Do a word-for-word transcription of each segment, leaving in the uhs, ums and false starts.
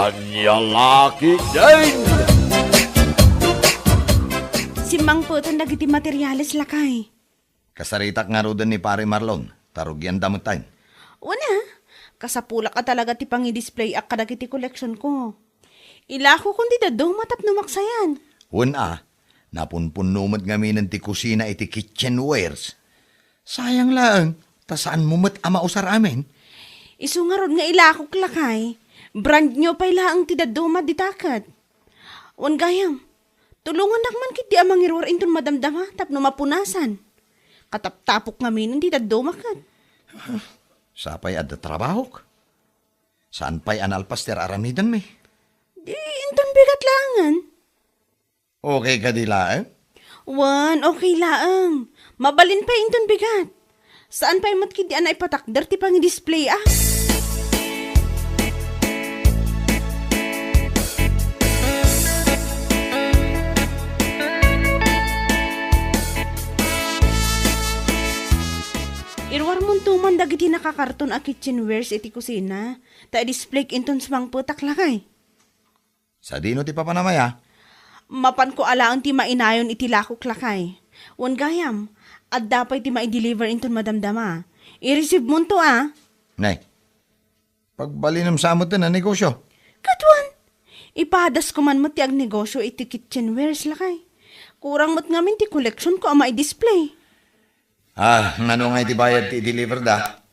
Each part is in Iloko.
Ania la ketdin? Simmangpeten dagiti materiales, lakay. Kasaritak ngaruden ni Pare Marlon, ta rugianda metten. Wen a, kasapulak a talaga ti pangidisplayak kadagiti koleksionko. Ilakokon ti dadduma tapno maksayan. Wen a, napunpunno met ngaminen ti kusina iti kitchenwares. Sayang laeng, ta saanmo met a mausar amin. Isu ngarud nga ilakok, lakay. Brand new pay laeng ti dadduma dita ket. Wen gayam, tulongannak man ketdi a mangiruar inton madamdama tapno mapunasan. Kataptapok ngaminen ti dadduma ket. Sapay adda trabahok. Saan pay a nalpas ti ar-aramidenmi? Di inton bigat laengen. Okay kadi laeng? Wen, okay laeng. Mabalin pay inton bigat. Saan pay met ketdi a naipatakder ti pangidisplay a. Iruarmonto man dagiti nakakarton a kitchenwares iti kusina, ta i-display inton sumangpetak, lakay. Sadino ti papanam aya? Mapanko alaen ti mainayon iti lakok, lakay. Wen gayam, adda pay ti maideliver inton madamdama. Ireceivemonto a. Nay, pagbalinem sa metten a negosio. Ket wen, ipadasko man met ti agnegosio iti kitchenwares, lakay. Kurang met ngamin ti koleksionko a maidisplay. Ah, nano nga iti bayad ti i-deliver da?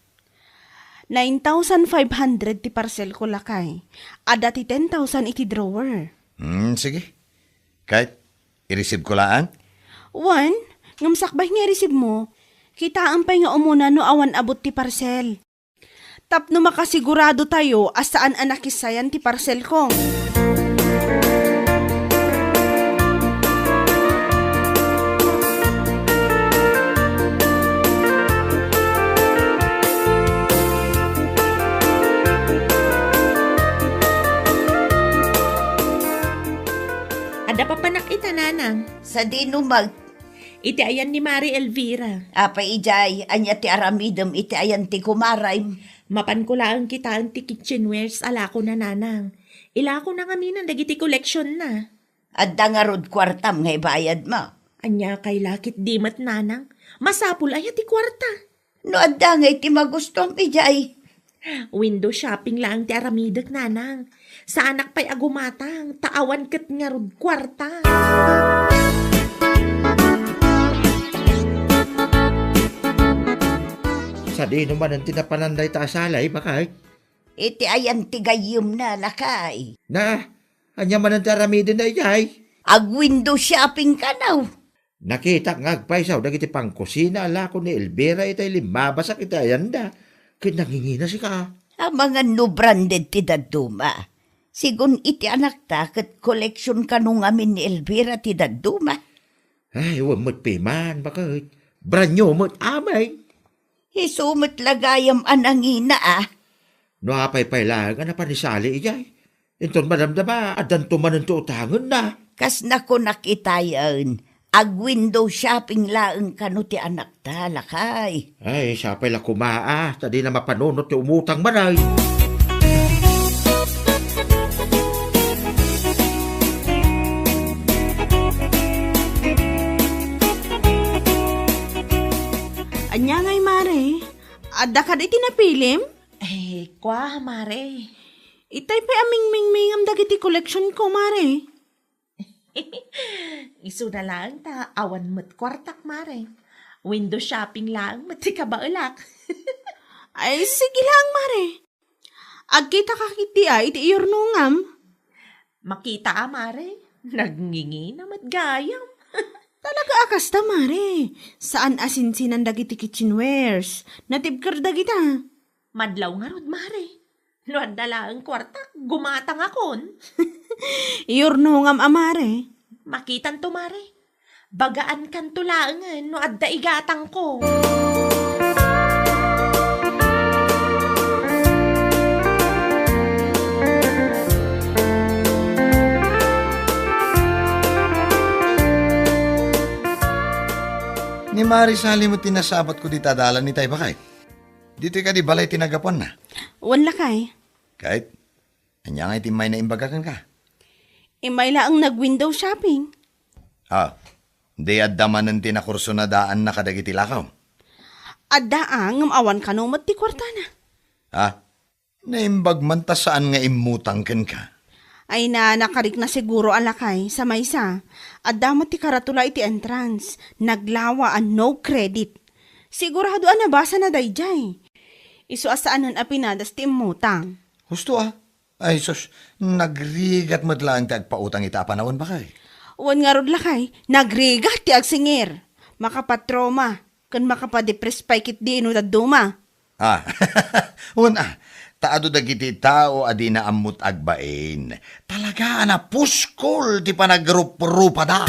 Nine thousand five hundred ti parcelko, lakay. Adda ti ten thousand iti drawer. Hmm, sige. Kayat, i-receive ko laeng? Wen, ngem sakbay nga i-receive mo, kitaem pay nga umuna no awan abut ti parcel. Tapno makasigurado tayo a saan a nakissayan ti parcel ko. Adda papanak ita, nanang. Sadino met? Iti ayan ni Mari Elvira. Apay idiay, ania ti aramidem iti ayan ti kumarem? Mapanko laeng kitaen ti kitchenwares a lakona, nanang. Ilakona ngaminen dagiti koleksionna. Adda ngarud kuartam nga ibayadmo? Ania kay la ketdi met, nanang? Masapul aya ti kuarta? No adda ngay ti magustuam idiay. Window shopping laeng ti aramidek, nanang. Saanak pay a gumatang, ta awan ket ngarud kuarta. Sadino manen ti napanan dayta a salay, bakay? Iti ayan ti gayyemna, lakay. Na, ania manen ti aramidenna idiay? Ag-window shopping kano? Nakitak nga agpaysaw dagiti pangkusina a lako ni Elvira itay limmabasak iti ayanda, ket nangingina sika. Amangan no branded ti dadduma. Sigun iti anakta ket koleksion kano ngamin ni Elvira ti dadduma. Ay, wen met piman, baket. Brand new met amin. Isu met la gayam a nangina, a. No apay pay laeng a napanisali idiay. Inton madamdama, addanto manen ti utangenna. Kas nakunak itayen, ag-window shopping laeng kano ti anakta, lakay. Ay, sapay la koma, a, ta dina mapanunot ti umutang manen. Ania ngay, Mare? Adda kadi ti napilim? Eh, kua, Mare. Itay pay a mingmingmingam dagiti koleksionko, Mare. Isuna laeng ta awan met kuartak, Mare. Window shopping laeng met ti kabaelak. Ay, sige laeng, Mare. Agkitaka ketdi a iti iyurnongam? Makita a, Mare. Nagngingina met gayam. Talaga a kasta, Mare. Saan a sinsinan dagiti kitchenwares. Natibker dagita. Madlaw ngarud, Mare. No adda laeng kuartak, gumatangakon. Iyurnongam a, Mare. Makitanto, Mare. Bagaankanto laengen no adda igatangko. Ni Mari Sally met ti nasabatko dita dalan itay, bakay. Ditoy kadi balay ti naggapuanna? Wen, lakay. Kayat, Ania ngay ti immay naimbagak kenka? Immay laeng nag-window shopping. Ah, di adda manen ti nakursunadaanna kadagiti lakaw? Adda, ah, ngem awan kano met ti kuartana. Ah, naimbag man ta saan nga immutang kenka? Ay na, nakarikna siguro a lakay, sa maysa. Adda met ti karatula iti entrance, naglawa a no credit. Sigurado a nabasana daydiay. Isu a saanen a pinadas ti immutang. Husto, ah. Ay, sus, nagrigat met laeng ti agpautang ita a panawen, bakay. Wen ngarud, lakay, nagrigat ti agsingir. Makapatrauma, ken makapadepress pay ketdi no dadduma. Ah, wen, ah, ta adu dagiti tao a dina ammot agbain. Talaga a napuskol ti panagrup-rupada.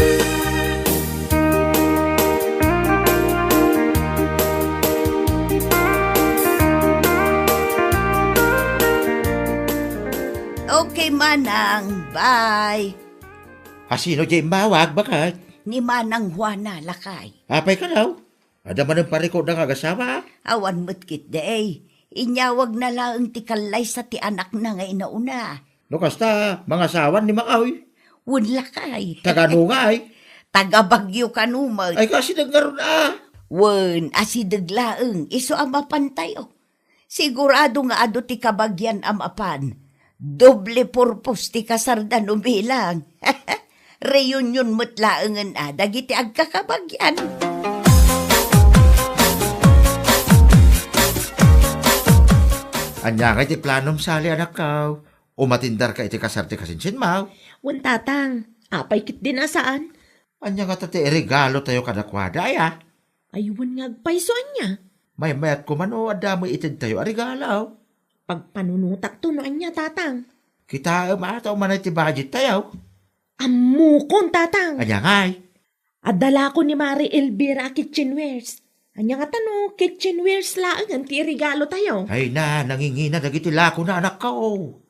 Okay, Manang. Bye. Asino diay immawag, baket? Ni Manang Juana, lakay. Apay kano? Adda manen parikutda nga agasawa? Awan met ketdi. Inyawagna laeng ti kallaysa ti anakna nga inauna. No kasta, mangasawan ni Makaw? Wen, lakay. Taga ania ngay? Taga Baguio kano met. Ay, kasideg ngarud, ah. Wen, asideg laeng. Isu a mapantayo. Sigurado nga adu ti kabagian a mapan. Doble purpose ti kasarda no bilang. Reunion met laengen a dagiti agkakabagian. Ania ngay ti planom, Sally, anakko? Umatenderka iti kasar ti kasinsinmo? Wen, Tatang. Apay ketdin a saan? Ania ngata ti iregalotayo kadakuada, aya? Ay, wen nga agpayso, ania? Maymayatko man no adda met itedtayo a regalo. Pagpanunotakto no ania, Tatang. Kitaem a ta umanay ti budgettayo. Ammokon, Tatang. Ania ngay? Adda lako ni Mare Elvira a kitchenwares. Ania ngata no kitchenwares laengen ti iregalotayo? Ay na, nangingina dagiti lakona, anakko.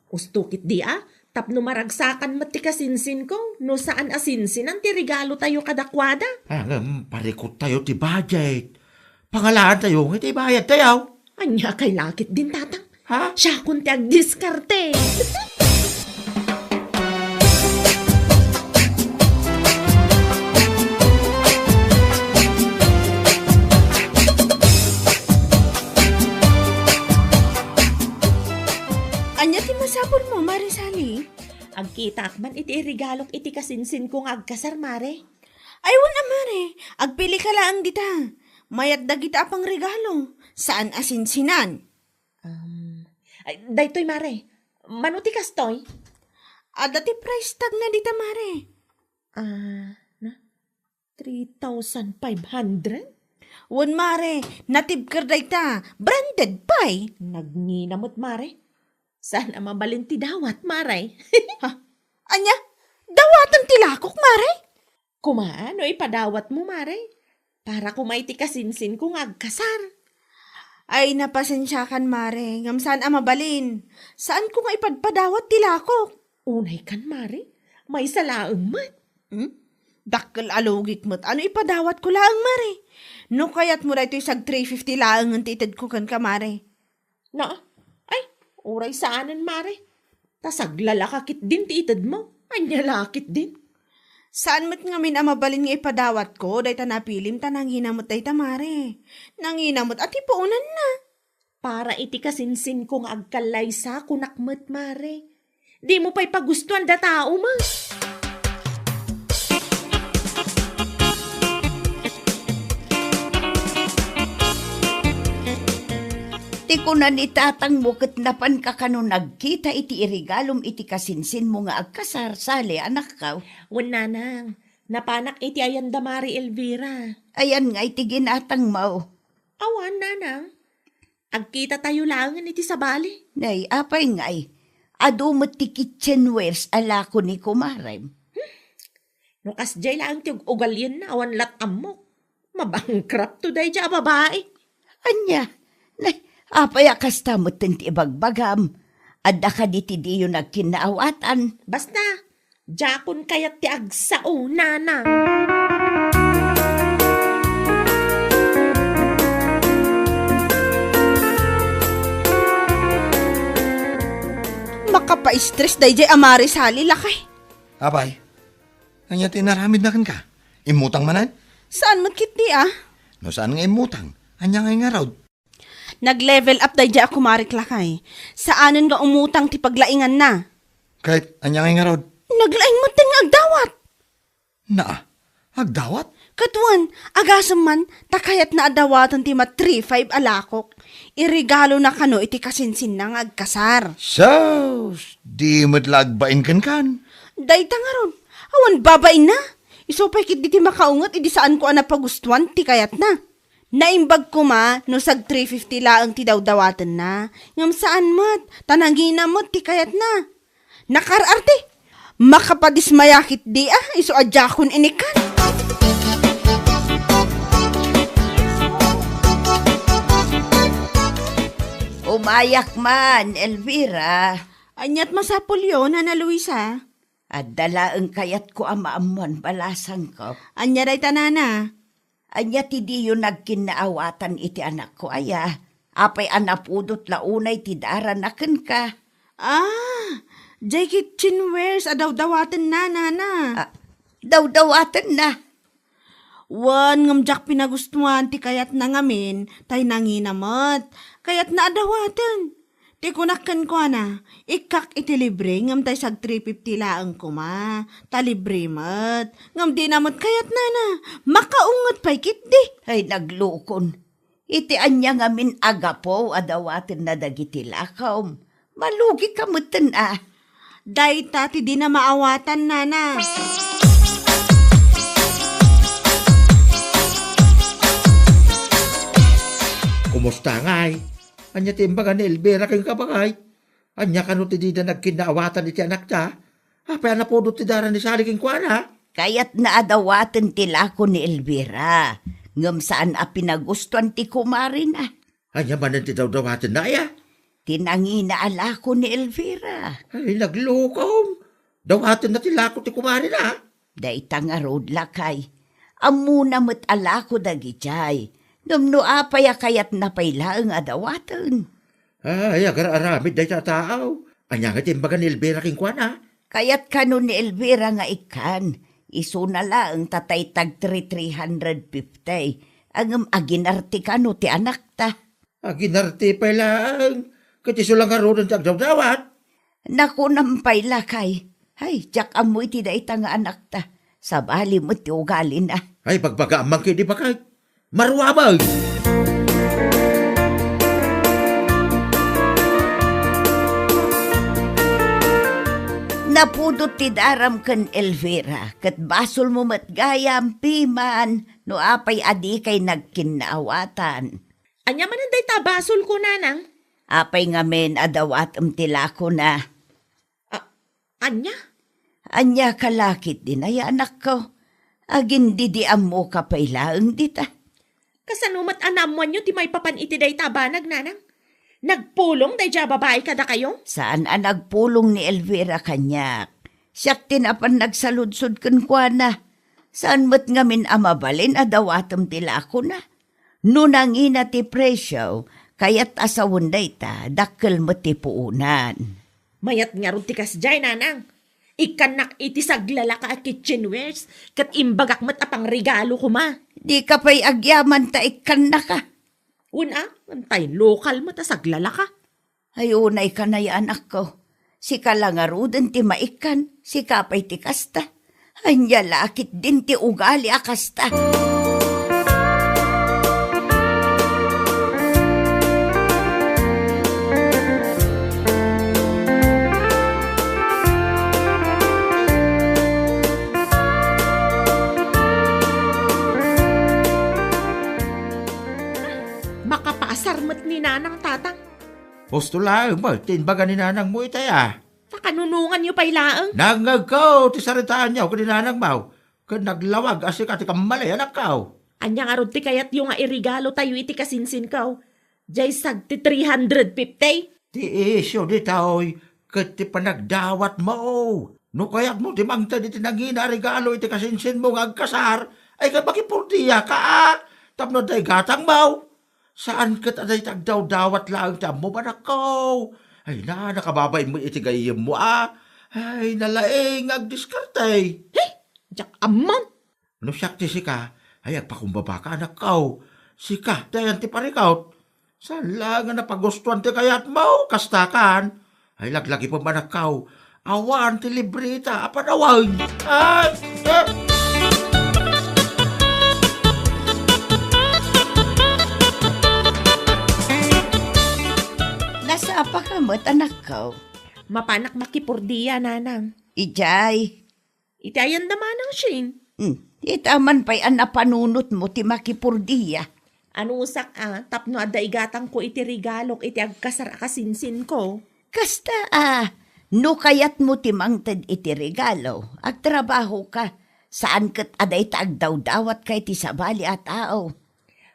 Husto ketdi a, tapno maragsakan met ti kasinsinko, no saan a sinsinan ti regalotayo kadakuada. Ah, ngem parikuttayo ti budget. Pangalaantayo nga iti bayadtayo. Ania kay la ketdin, Tatang? Ha? Siakon ti agdiskarte. Ania ti masapulmo, Mare Sally? Agkitaak man iti iregalok iti kasinsinko nga agkasar, Mare. Ay, wen a, Mare. Agpilika laeng dita. Mayat dagita a pangregalo. Saan a sinsinan. Um, ay, daytoy, Mare. Mano ti kastoy? Adda ti price tag na dita, Mare. Ah, na? Three thousand five hundred? Wen, Mare, natibker dayta. Branded pay. Nagngina met, Mare. Saan a mabalin ti dawat, Mare? Ha? Ania? Dawaten ti lakok, Mare? Kuma, no ipadawatmo, Mare? Para kuma iti kasinsinko nga agkasar. Ay, napasensiakan, Mare, ngem saan a mabalin. Saanko nga ipadpadawat ti lakok. Unay kan, Mare. Maysa laeng met. Hmm? Dakkel a lugik met. Ano ipadawatko laeng, Mare? No kayatmo daytoy sag three fifty laengen ti itedko kenka, Mare. Na, ay, uray saanen, Mare. Ta saglalaka ketdin ti itedmo. Ania la ketdin? Saan met ngamin a mabalin nga ipadawatko dayta napilim ta nangina met dayta, Mare. Nangina met a ti puonanna. Para iti kasinsinko nga agkallaysa, kunak met, Mare. Dimo pay pagustuan da tao, ma. Ti kuna ni tatangmo ket napanka kano nagkita iti iregalom iti kasinsinmo nga agkasar, Sally, anakko? Wen, nanang, napanak iti ayan da Mare Elvira. Ayan nga iti ginatangmo? Awan, nanang. Agkitatayo laengen iti sabali. Nay, apay ngay? Adu met ti kitchenwares a lako ni kumarem. Hmm. No kasdiay laeng ti ug-, ugalienna, awan lat ammok. Mabankrupt to daydiay a babai. Ania? Nay, apay a kasta metten ti ibagbagam? Adda kadi ti diyo nagkinnaawatan? Basta, diakon kayat ti agsao, nana. Makapaistres daydiay a Mari Sally, lakay. Apay, ania ti inaramidna kenka? Immutang manen? Saan met ketdi a? No saan nga immutang, ania nga ngarud? Nag-level up daydiay a kumarek, lakay. Saanen nga umutang ti paglainganna. Ket ania nga ngarud? Naglaing metten nga agdawat. Naa, agdawat? Ket wen, agasem man, ta kayatna a dawaten ti ma-three five a lakok. Iregalona kano iti kasinsinna nga agkasar. Sus, di met la agbain kenkan. Dayta ngarud, awan babainna. Isu pay ketdi ti makaunget idi saanko a napagustuan ti kayatna. Naimbag koma no sag-three fifty laeng ti dawdawatenna, ngem saan met, ta nangina met ti kayatna. Nakaar-arti! Makapadismaya ketdi a, isu a diakon inikkan. Umayak man, Elvira. Aniat masapulyo, Nana Luisa? Adda laeng kayatko a maammoan balasangko. Ania dayta, Nana? Ania ti diyo nagkinnaawatan iti anakko aya? Apay a napudot la unay ti darana kenka? Ah, jay kitchenwares a dawdawatenna, Nana. Ah, dawdawatenna? Wen, ngem diak pinagustuan ti kayatna ngamin, tay nangina met. Kayatna a dawaten. Ti kunak kenkuana, ikkak iti libre ngem tay sag-three fifty laeng koma, ta libre met. Ngem dina met kayatna, Nana. Makaunget pay ketdi. Ay, naglukon. Iti ania ngamin a gapu a dawatenna dagiti lakawm? Malugika metten a. Dayta ti dina maawatan, Nana. Kumusta ngay? Ania ti imbaga ni Elvira kenka, baket? Ania kano ti dida nagkinnaawatan iti anakta? Apay a napudot ti dara ni Sally kenkuana? Kayatna a dawaten ti lako ni Elvira, ngem saan a pinagustuan ti kumarina. Ania manen ti dawdawatenna aya? Ti nangina a lako ni Elvira. Ay, naglukom. Dawatenna ti lako ti kumarina. Dayta ngarud, lakay. Ammona met a lako dagijay. Ngem no apay a kayatna pay laeng a dawaten? Ay, agar-aramid dayta a taaw. Ania nga ti imbaga ni Elvira kenkuana? Kayat kano ni Elvira nga ikkan. Isuna laeng ta tay tag three, three hundred fifty. Ngem aginarte kano ti anakta. Aginarte pay laeng. Ket isu la ngaruden ti agdawdawat. Nakunam pay, lakay. Ay, diak ammo iti dayta nga anakta. Sabali met ti ugalina. Ay, bagbagaam man ketdi, baket. Maruameng! Napudot ti daram ken Elvira, ket basolmo met gayam, piman, no apay a dikay nagkinnaawatan. Ania manen dayta a basolko, nanang? Apay ngamin a dawatem ti lakona? A-, ania? Ania ka la ketdin aya, anakko? Agindidiammoka pay laeng dita. Kasano met a naammoanyo ti maipapan iti dayta a banag, nanang? Nagpulong daydiay a babai kadakayo? Saan a nagpulong ni Elvira kaniak. Siak ti napan nagsaludsod kenkuana. Saan met ngamin a mabalin a dawatem ti lakona. No nangina ti presio, kayat a sawen dayta, dakkel met ti puonan. Mayat ngarud ti kasdiay, nanang. Ikkannak iti saglalaka a kitchenwares, ket imbagak met a pangregalo koma. Dika pay agyaman ta ikkannaka. Wen a, tay lokal met a saglalaka. Ay, unay ka nay, anakko. Sika la ngaruden ti maikkan, sika pay ti kasta. Ania la ketdin ti ugali a kasta? Makapaasar met ni nanang, tatang. Husto laeng met ti imbaga ni nanangmo itay a. Ta kanunonganyo pay laeng? Nangngegko ti saritaanyo ken ni nanangmo, ken naglawag a sika ti kammali, anakko. Ania ngarud ti kayatyo nga iregalo tayo iti kasinsinko? Diay sag ti three hundred fifty? Ti isyu ditoy, ket ti panagdawatmo. No kayatmo ti mangted iti nangina a regalo iti kasinsinmo nga agkasar, ay ket makipurdiaka, a, tapno adda igatangmo. Saan ket a dayta agdawdawat laeng ti ammom, anakko. Ay na, nakababain mo iti gayyemmo, a. Ay, nalaing nga agdiskarte. He! Diak amman. No siak ti sika, ay agpakumbabaka, anakko. Sika, dayan ti parikot. Saan la nga napagustuan ti kayatmo, kasta kan? Ay, laglagipem, anakko. Awan ti libreta a panawen. Ay, eh. Nasapaka met, anakko? Mapanak makipurdia, nanang. Idiay. Iti ayan da manang Shane? Hmm, ita man pay a napanunotmo ti makipurdia. Anusak a, tapno adda igatangko iti regalok iti agkasar a kasinsinko. Kasta a, no kayatmo ti mangted iti regalo, agtrabahoka. Saan ket a dayta agdawdawatka iti sabali a tao.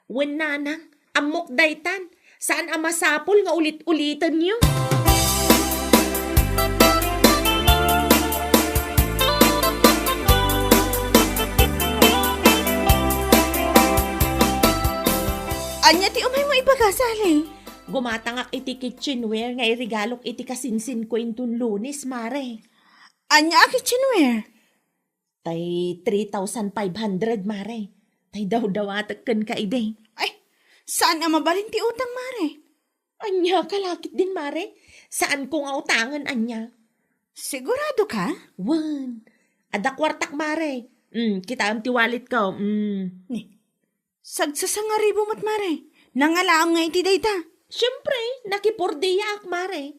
Wen, nanang, ammok daytan. Saan a masapul nga ulit-ulitenyo. Ania ti umaymo ibaga, Sally? Gumatangak iti kitchenware nga iregalok iti kasinsinko inton Lunes, Mare. Ania a kitchenware? Tay three thousand five hundred, Mare. Tay dawdawatek kenka idi. Ay, saan a mabalin ti utang, Mare? Ania ka lakit din, Mare? Saanko nga utangen ania? Sigurado ka? Wen. Adda kuartak, Mare. Mm, kitaem ti walletko. Mm. Ni, sagsasangaribu met, Mare. Nangalaam nga iti dayta. Siempre, nakipurdiaak, Mare.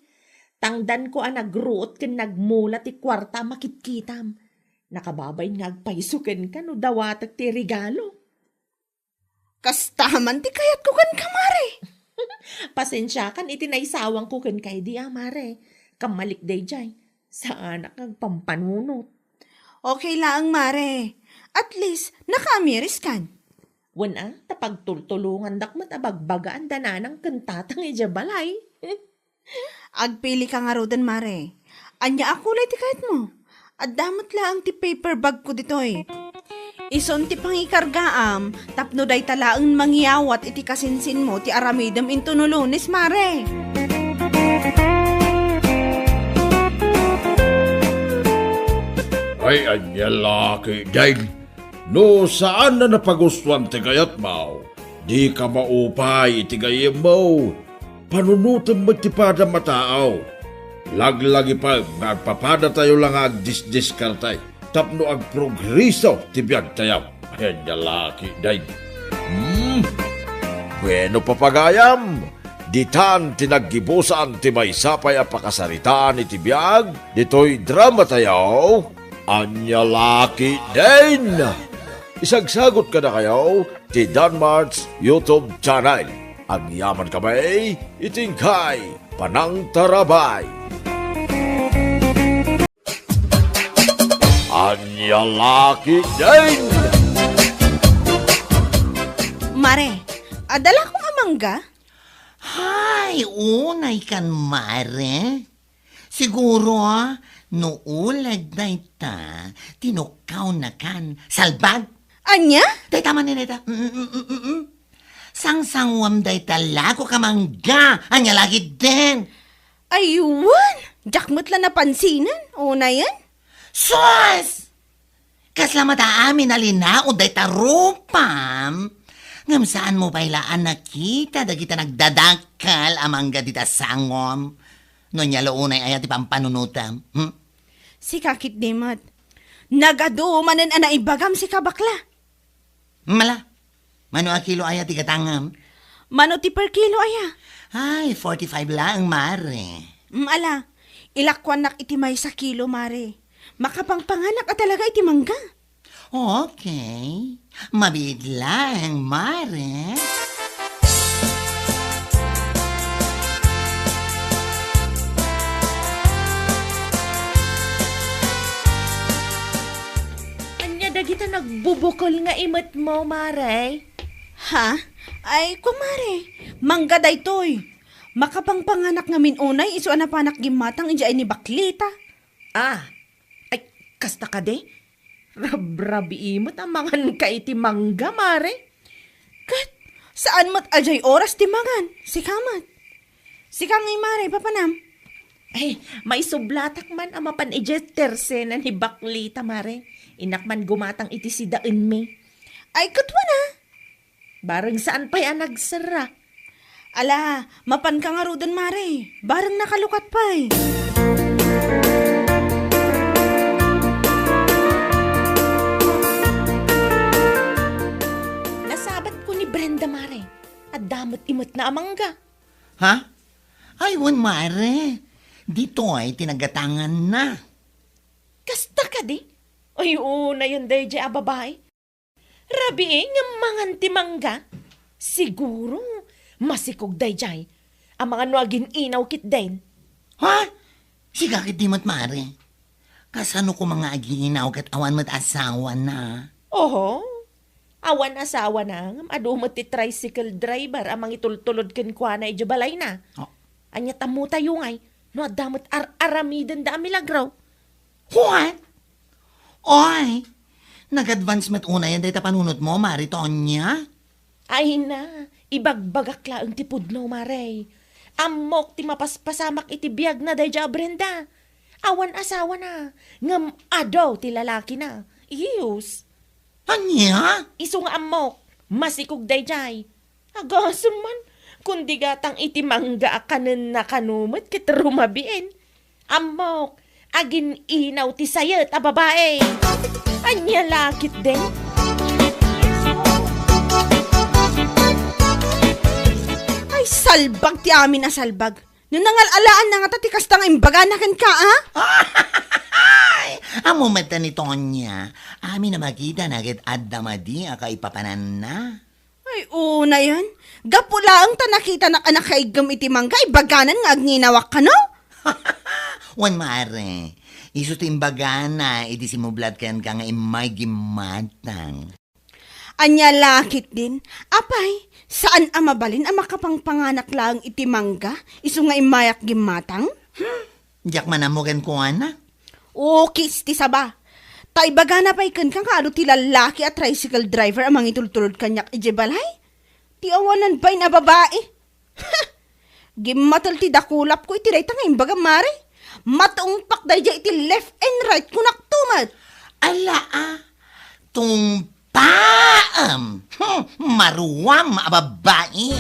Tangdanko a nagruot ken nagmula ti kuarta a makitkitam. Nakababain nga agpayso kenka no dawatek ti regalo. Kasta man ti kayatko kenka, Mare. Pasensiakan iti naisawangko kenka idi a, Mare. Kammalik daydiay. Saanak nga agpampanunot. Okay laeng, Mare. At least, nakaamiriskan. Wen a, ta pagtultulongandak met a bagbagaan da nanang ken tatang idiay balay. Agpilika ngaruden, Mare. Ania a kulay ti kayatmo? Adda met laeng ti paper bagko ditoy. Isun ti pangikargaam tapno dayta laeng mangyawat iti kasinsinmo ti aramidem intono Lunes, Mare. Ay, ania la ketdin? No saan a napagustuan ti kayatmo, dika maupay iti gayyemmo. Panunotem met ti padam a tao. Laglagipem nga agpapadatayo la nga agdisdiskarte tapno agprogreso ti biagtayo. Ania la ketdin? Hmm? Bueno, papagayam, ditan ti naggibusan ti maysa pay a pakasaritaan iti biag ditoy dramatayo. Ania la ketdin? Isagsagot kadakayo ti Danmart's YouTube channel. Agyaman kami iti inkay panangtarabay. Ania la ketdin? Mare, adda la kong a mangga? Hay, unay kan, Mare. Siguro, ah, no uleg dayta, tinukkaw na kan salbag. Ania? Dayta man ni dayta. Mm, mm, mm, mm, mm. Sangsanguam dayta lako ka mangga. Ania la ketdin? Ay, wen! Diak met la napansinan. Unayen? Sus! Kasla met amin a linaon dayta rupam. Ngem saanmo pay la a nakita dagita nagdadakkel a mangga dita sangom? No ania la unay aya ti pampanunotam? Hmm? Sika ketdi met. Nagadu manen a naibagam sika, bakla. Mala, mano a kilo aya ti gatangam? Mano ti per kilo aya? Ay, forty-five laeng, Mare. Mm, ala, ilakuannak iti maysa kilo, Mare. Makapangpanganak a talaga iti mangga. Okay. Mabiit laeng, Mare. Ania dagita nagbubukel nga imetmo, Mare? Ha? Ay, kumare, mangga daytoy. Makapangpanganak ngamin unay isu a napanak gimmatang idiay ni Baklita. Ah, ay, kasta kadi? Rabrabii met a manganka iti mangga, Mare. Ket, saan met a diay oras ti mangan, sika met. Sika ngay, Mare, papanam. Ay, maisublatak man a mapan idiay tersena ni Baklita, mare. Innak man gumatang iti sidaenmi. Ay, ket wen a. Bareng saan pay a nagserra. Ala, mapanka ngaruden, mare. Bareng nakalukat pay. Nasabatko ni Brenda, mare. Adda met imetna a mangga. Ha? Ay, wen, mare. Ditoy ti nagatanganna. Kasta kadi? Ay, unayen daydiay a babai. Rabii ngem mangan ti mangga? Siguro, masikog daydiay. Amangan no agin-inaw ketdin. Ha? Sika ketdi met, mare? Kasano koma nga agin-inaw ket awan met asawana? Oho. Awan asawana, ngem adu met ti tricycle driver a mangitultulod kenkuana idiay balayna. Oh. Ania, ammotayo ngay no adda met ar-aramidenda a milagro. What? Oy, nag-advance met unayen dayta panunotmo, Mare Tonya? Ay na, ibagbagak laeng ti pudno, Mare. Ammok ti mapaspasamak iti biagna daydiay a Brenda. Awan asawana, ngem adu ti lalakina. Iyus. Ania? Isu nga ammok, masikog daydiay. Agasem man, kundi gatang iti mangga a kanenna kano met ket rumabiin. Ammok, agin-inaw ti sayet a babai. Ania la ketdin? Ay, salbag ti amin a salbag. No nangal-alaanna ngata ti kasta nga imbagana kenka, a? Ay, ammo met ni Tonya. Amin a makitana ket adda madi a kaipapananna. Ay, unayen. Gapu laeng ta nakitanak a nakaiggem iti mangga, ibaganan nga agin-inawak kano? Wen, Mare. Isu ti imbagana idi simmublat kenka nga immay gimmatang. Ania la ketdin? Apay, saan a mabalin a makapangpanganak laeng iti mangga, isu nga immayak gimmatang? Hmm, diak man ammo kenkuana. Ukis ti saba. Ta ibagana pay kenka nga adu ti lallaki a tricycle driver a mangitultulod kaniak idiay balay? Ti awanan bain a babai. Gimmatel ti dakulapko iti dayta nga imbagam, Mare. Matungpak daydiay iti left and right, kunak to met. Ala, a, tungpaam. Hmm, maruam a babai.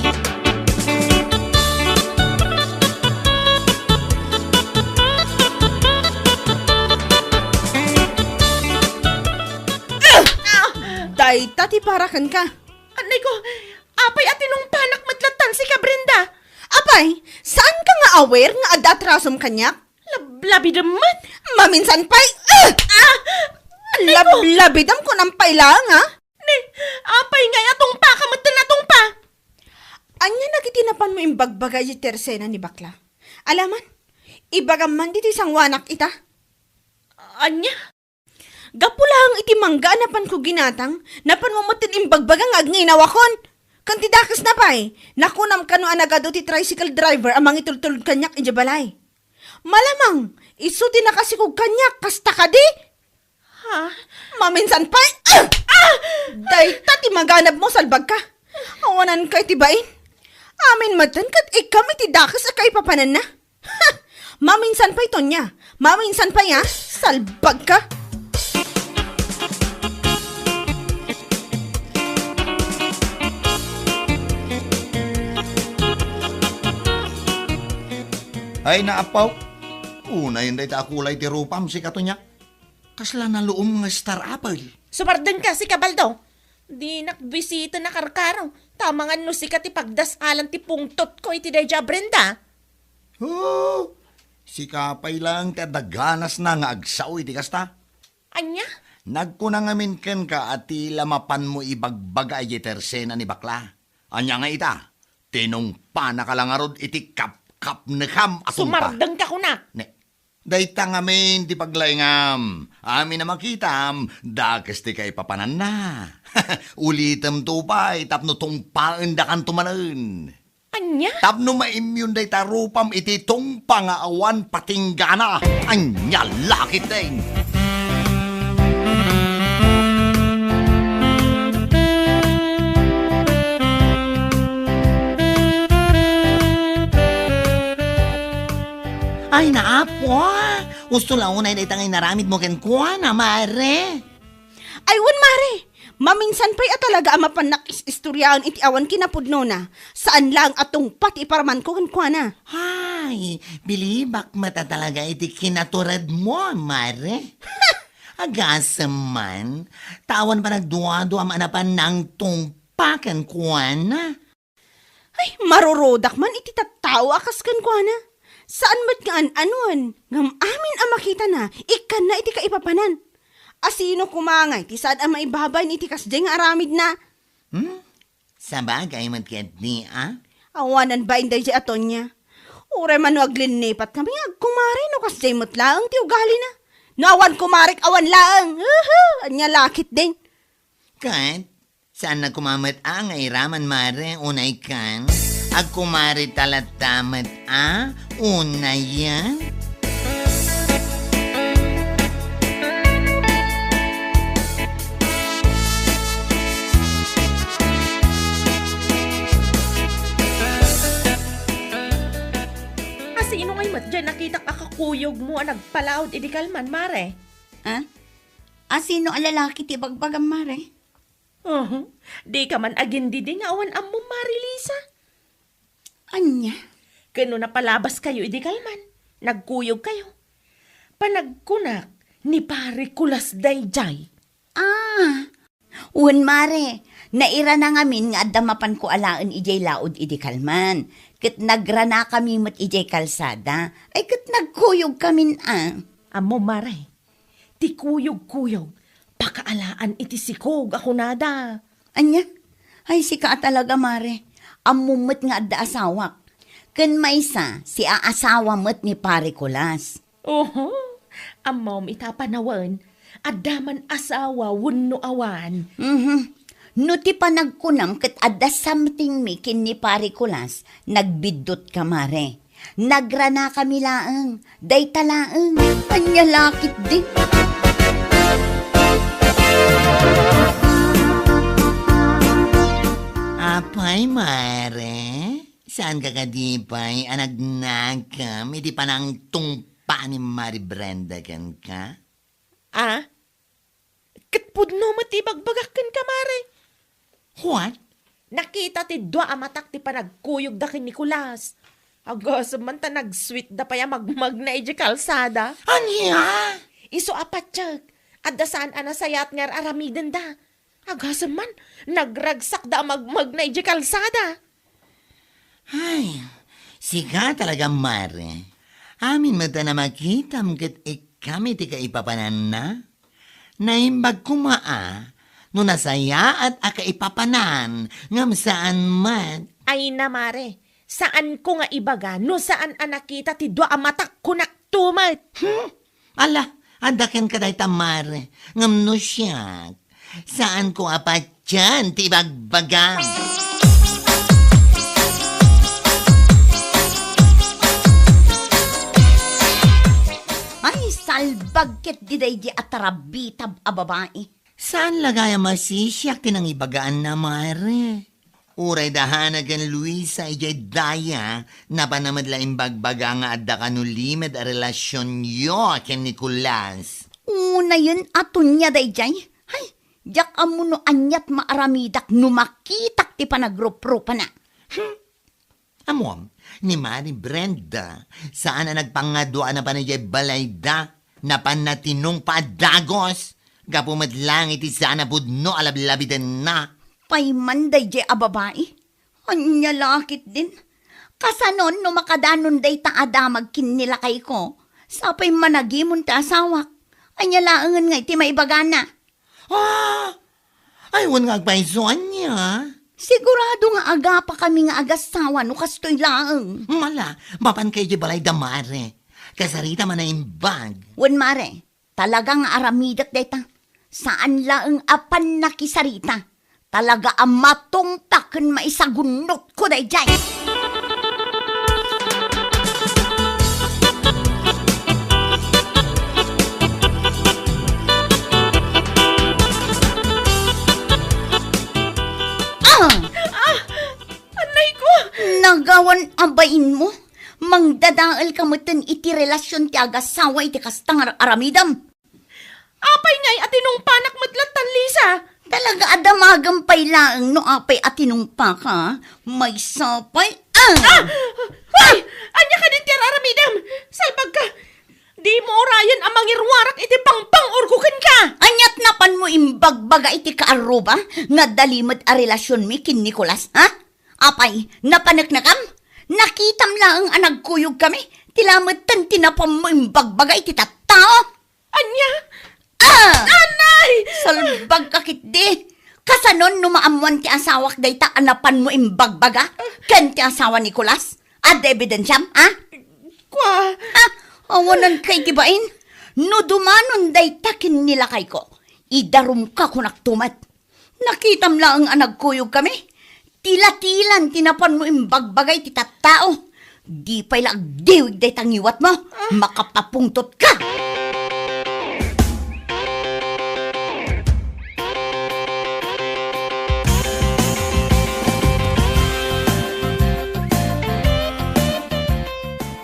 Ah! Dayta ti para kenka. Anay ko, apay a tinungpanak met lattan sika, Brenda? Apay, saanka nga aware nga adda atrasom kaniak? Lablabidem met. Maminsan pay, ah! Ah! Anay ko. Lablabidem, kunam pay laeng, a? Ne, apay ngay a tungpaka met ken a tungpa? Ania dagiti napanmo imbagbaga iti tersena ni bakla? Ala man, ibagam man ditoy sangoanak ita. Ania? Gapu laeng iti mangga a napanko ginatang, napanmo met ti imbagbaga nga agin-inawakon. Ken ti dakesna pay, nakunam kano a nagadu ti tricycle driver a mangitultulod kaniak idiay balay. Malamang, isu ti nakasikog kaniak, kasta kadi? Ha? Maminsan pay, ah! Ah! Dayta ti maganabmo, salbagka. Awananka iti bain. Amin metten ket ikkam iti dakes a kaipapananna. Ha! Maminsan pay, Tonya. Maminsan pay, a? Salbagka. Ay, naapaw. Unayen dayta a kulay ti rupam, sika, Tonya. Kasla naluom nga Star Apple. Sumardengka, sika, Baldo. Dinak bisiten a karkaro. Ta amangan no sika ti pagdasalan ti pungtotko iti daydiay a Brenda. Oh, sika pay laeng ti adda ganasna nga agsao iti kasta. Ania? Nagkuna ngamin kenka a ti la mapanmo ibagbaga idiay tersena ni bakla. Ania nga ita? Tinungpanaka la ngarud iti kapkapnekam a tungpa. Sumardengka, kunak. Ne, dayta ngamin ti paglaingam. Amin a makitam, dakes ti kaipapananna. Ulitemto pay tapno tungpaendakanto manen. Ania? Tapno maimyon dayta rupam iti tungpa nga awan patinggana. Ania la ketdin? Ay, naapo! Usto la unay dayta nga inaramidmo kenkuana, mare. Ay, wen, mare! Maminsan pay a talaga a mapannak is-istoriaen iti awan kinapudnona. Saan laeng a tungpa ti iparamanko kenkuana. Ay, bilibak met a talaga iti kinaturedmo, mare. Agasem man, ta awan panagduaduam a napan nangtungpa kenkuana. Ay, marurudak man iti tattao a kas kenkuana. Saan met nga an-anuan, ngem amin a makitana, ikkanna iti kaipapanan. A sino koma ngay ti saan a maibabain iti kasdiay nga aramidna? Hmm? Sabagay met ketdi, a? Awanan bain daydiay a Tonia. Uray man no aglinnipat kami nga agkumare no kasdiay met laeng ti ugalina. No awan kumarek, awan laeng. Uhu! Ania la ketdin? Ket, saan na koma met a nga iraman, mare, unay kan? Agkumare ta latta met a, unayen? A sino ngay met diay nakitak a kakuyogmo a nagpalaod idi kalman, mare? A? A sino a lalaki ti bagbagam, mare? Uhu. Dika man agindidi nga awan ammom, Mare Lisa. Ania? Ken no napalabaskayo idi kalman, nagkuyogkayo. Panagkunak, ni Pare Kulas daydiay. Ah, wen, mare, nairana ngamin nga adda mapanko alaen idiay laod idi kalman. Ket nagranakami met idiay kalsada. Ay, ket nagkuyogkamin a. Ammom, mare, ti kuyogkuyog, pakaalaan iti sikog a kunada. Ania? Ay, sika a talaga, mare. Ammom met nga adda asawak. Ken maysa, siaasawa met ni Pare Kulas. Oho, ammom ita a panawen, adda man asawa wenno awan. Mhm. No ti panagkunam ket adda something mi ken ni Pare Kulas, nagbiddutka, mare. Nagranakami laeng, dayta laeng. Ania la ketdi? Apay, mare? Saanka kadi pay a nagnakam iti panangtungpa ni Mare Brenda kenka? Ah? Ket pudno met ti ibagbagak kenka, mare. What? Nakita ti dua a matak ti panagkuyogda ken ni Kulas. Agasem man ta nagsweetda pay a magmagna idiay kalsada. Ania? Isu a patiek, adda saan a nasayaat nga ar-aramidenda. Agasem man, nagragsakda a magmagna idiay kalsada. Ay, sika talaga, mare. Amin met a namakitam ket ikkam iti kaipapananna. Naimbag koma a no nasayaat a kaipapanan, ngem saan met. Ay na, mare, saanko nga ibaga no saan a nakita ti dua a matak, kunakto met. Hmm? Ala, adda kenka dayta, mare, ngem no siak, saanko a patian ti ibagbagam. Ay, salbag ketdi daydi a tarabitab a babai. Saan la gayam a sisiak ti nangibagaanna, mare? Uray da Hana ken Luisa idiay daya, napanna met la imbagbaga nga adda kano limed a relasionyo ken ni Kulas. Unayen a Tonia daydiay? Hay, diak ammo no aniat maaramidak no makitak ti panagruprupana. Hmm. Ammom, ni Mari Brenda, saan a nagpangadua a napan idiay balayda, napanna tinungpa a dagus, gapu met laeng iti saan a pudno a lablabidenna. Pay man daydiay a babai? Ania la ketdin? Kasanon no makadanon dayta a damag ken ni lakayko? Sapay managimon ti asawak. Ania laengen nga iti maibagana? Ah! Ay, wen nga agpayso, ania? Sigurado nga agapakami nga agassawa no kastoy laeng. Mala, mapanka idiay balayda, mare. Kasarita man a imbag. Wen, mare, talaga nga aramidek dayta. Saan laeng a pannakisarita. Talaga a matungpa ken maisagunnotko daydiay. Ah! Ah! Anay ko! Nagawan a bainmo? Mangdadaelka metten iti relasion ti agasawa iti kasta nga aramidem. Apay ngay a tinungpanak met lattan, Lisa? Talaga a damagem pay laeng no apay a tinungpaka. Maysa pay, ah! Ah! Hoy! Ania kadin ti ar-aramidem? Salbagka! Dimo urayen a mangiruarak iti pangpang-urgo kenka! Aniat napanmo imbagbaga iti kaarruba nga dalimed a relasionmi ken Nicolas, ha? Apay, napaneknekam? Nakitam laeng a nagkuyogkami, ti lametten ti napanmo imbagbaga iti tattao. Ania? Ah! Anay! Salbagka ketdi. Kasanon no maammuan ti asawak dayta a napanmo imbagbaga ken ti asawa ni Nicolas? Adda ebidensiam, ha? Kua. Ah, awananka iti bain. No dumanon dayta ken ni lakayko, idarumka kunakto met. Nakitam laeng a nagkuyogkami. Tila-tilan ti napanmo imbagbaga iti tattao. Di pay la agdiwig dayta ngiwatmo. Ah. Makapapungtotka.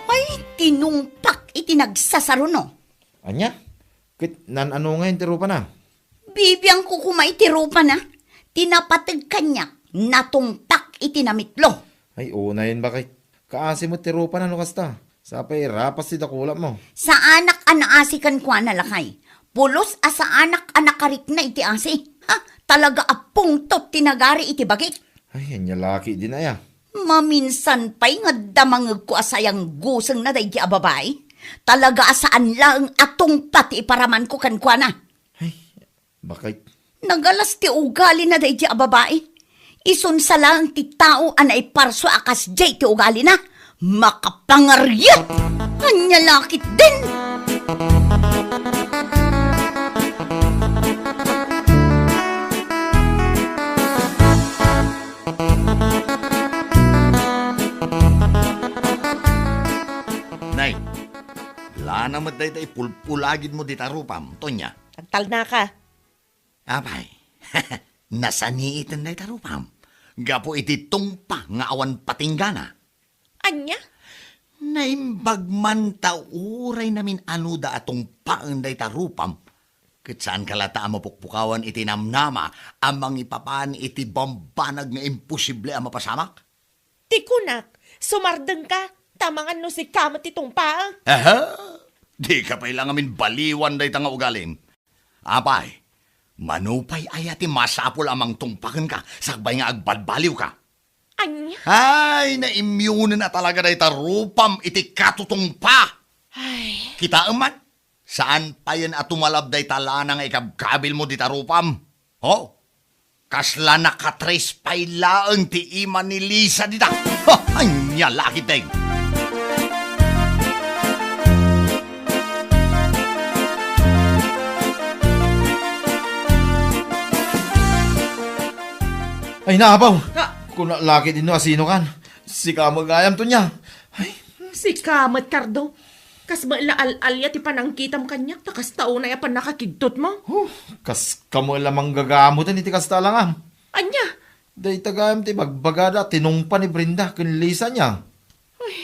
Ay, tinungpak iti nagsasaruno. Ania? Ket nan-ano ngayen ti rupana? Bibiangko koma iti rupana. Ti napateg kaniak, natungpak iti namitlo. Ay, unayen, baket. Kaasi met ti rupana no kasta. Sapay rapas ti dakulapmo. Saanak a naasi kenkuana, lakay. Pulos a saanak a nakarikna iti asi. Ha? Talaga a pungtot ti nagari iti bagik. Ay, ania la ketdin aya? Maminsan pay nga damangegko a sayanggusengna daydi a babai. Talaga a saan laeng a tungpa ti iparamanko kenkuana. Ay, baket. Nagalas ti ugalina daydi a babai. Isunsa laeng ti tao a naiparsua a kasdiay ti ugalina. Makapangariat! Ania la ketdin? Nay, lana met dayta ipulpulagidmo dita rupam, Tonia. Agtalnaka. Apay, nasaniiten dayta rupam gapu iti tungpa nga awan patinggana. Ania? Naimbag man ta uray namin-anuda a tungpaen dayta rupam, ket saanka latta a mapukpukawan iti namnama a mangipapan iti bambanag nga imposible a mapasamak? Ti kunak, sumardengka, ta mangan no sika met ti tungpaek. Aha! Dika pay la ngamin baliwan dayta nga ugalim. Apay, mano pay aya ti masapul a mangtungpa kenka sakbay nga agbalbaliwka? Ania? Ay, naimyonen a talaga dayta rupam iti katutungpa. Ay. Kitaem man, saan payen a tumalab dayta lana nga ikabkabilmo dita rupam. Ho? Kasla nakatres pay laeng ti ima ni Lisa dita. Ha, ania la ketdin? Ay, naapaw! Ah! Kuna la ketdin no asinokan. Sika met gayam, Tonia. Ay. Sika met, Cardo. Kas met la al-alia ti panangkitam kaniak, ta kasta unay a pannakakigtotmo. Huh, kas kamo la manggagamuten iti kasta a langam. Ania? Dayta gayam ti bagbagada a tinungpa ni Brenda ken Lisa, ania? Ay.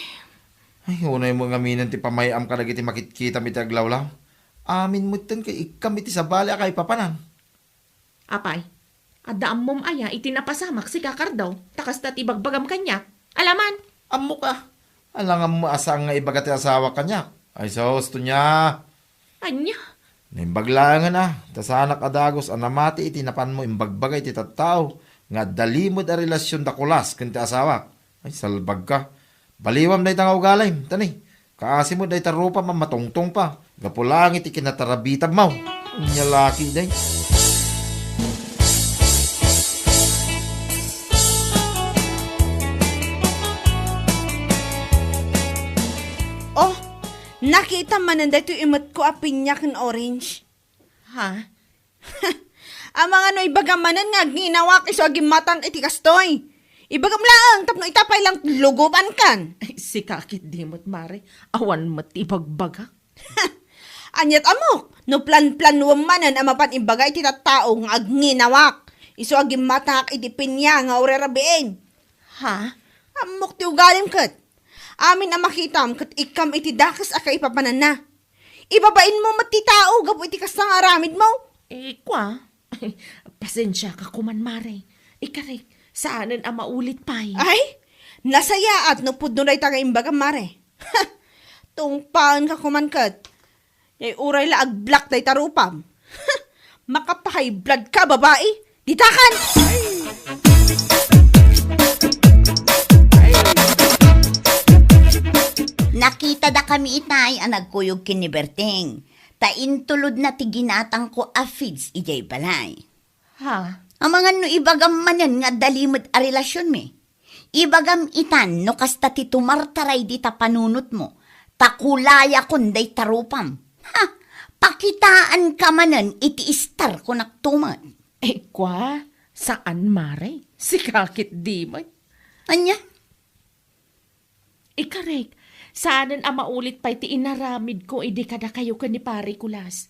Ay, unay mo ngaminen ti pamay-am kadagiti makitkitam iti aglawlaw. Amin metten ket ikkam iti sabali a kaipapanan. Apay, adda ammom aya iti napasamak, sika, Cardo, ta kasta ti ibagbagam kaniak? Alaman! Ammok a, alangan met a saan nga ibaga ti asawak kaniak. Ay sus, Tonia! Ania? Naimbag laengen a, ta saanak a dagus a namati iti napanmo imbagbaga iti tattao nga adda limed a relasion da Kulas ken ti asawak. Ay, salbagka. Baliwam dayta nga ugalim, tani. Kaasi met dayta rupam a matungtungpa. Gapu laeng iti kinatarabitammo. Ania la ketdin? Oh, nakitam manen daytoy imetko a pinya ken orange. Ha? Amangan no ibagam manen nga agnginawaak isu a gimmatangak iti kastoy. Ibagam laeng tapno ita pay la lugobankan. Ay, sika ketdi met, Mare. Awan met ti ibagbagak. Ania't ammok, no planplanuem manen a mapan ibaga iti tattao nga agnginawaak isu a gimmatangak iti pinya nga urerabien. Ha? Ammok ti ugalim ket. Amin a makitam ket ikkam iti dakes a kaipapananna. Ibabainmo met ti tao gapu iti kasta nga aramidmo. Eh, kua, pasensiaka koman, Mare. Ikarek, saanen a maulit pay. Ay, nasayaat no pudno dayta nga imbagam, Mare. Tungpaenka koman ket. Yay, uray la ag-block dayta rupam. Makapa-high blood ka, babai. Ditakan! Nakitadakami itay a nagkuyog ken ni Berting, ta intulodna ti ginatangko a feeds idiay balay. Ha? Amangan no ibagam manen nga adda limed a relasionmi. Ibagam itan no kasta ti tumartaray dita panunotmo, ta kulayakon dayta rupam. Ha! Pakitaanka manen iti istar ko naktumet. Eh, kua, saan, Mare? Sika ketdi met. Ania? Ikarek, saanen a maulit pay ti inaramidko idi kadakayo ken ni Pare Kulas.